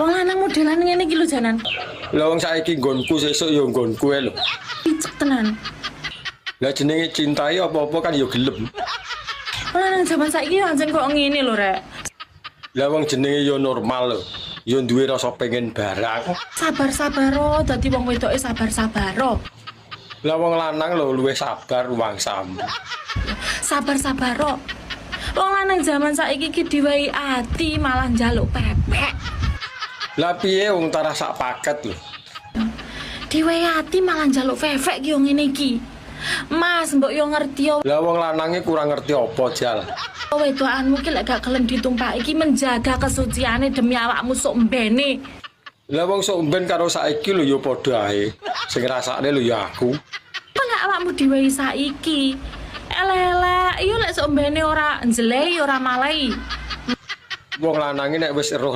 Wong lanang modelan ngene iki lho janan. Lah wong saiki nggonku, sesuk ya nggonku ae lho. Picek tenan. Lah jenenge cintai apa-apa kan ya gelem. Wong lanang zaman saiki yo ancen kok ngene lho, Rek. Lah wong jenenge ya normal lho. Ya duwe rasa pengen barang. Sabar-sabaro, dadi wong wedoke sabar-sabaro. Lah wong lanang lho luwih sabar wangsamu. Sabar-sabaro. Wong lanang zaman saiki ki diwehi ati malah njaluk pepek. Lah piye, wong tarah sak paket lho. Diwehi ati malah njaluk pepek ki yo ngene iki. Mas, mbok yo ngerti yo. Lah wong lanange kurang ngerti apa, jal? Wedokanmu ki lek gak gelem ditumpaki ki menjaga kesuciane demi awakmu sok mbene. Lah wong sok mben karo saiki lho ya padha ae. Sing ngrasakne lho ya aku. Apa lek awakmu diwehi saiki? Elek-elek, iya lek sok mbene ora njelehi, ora malai. Wong lanange nek wis eruh.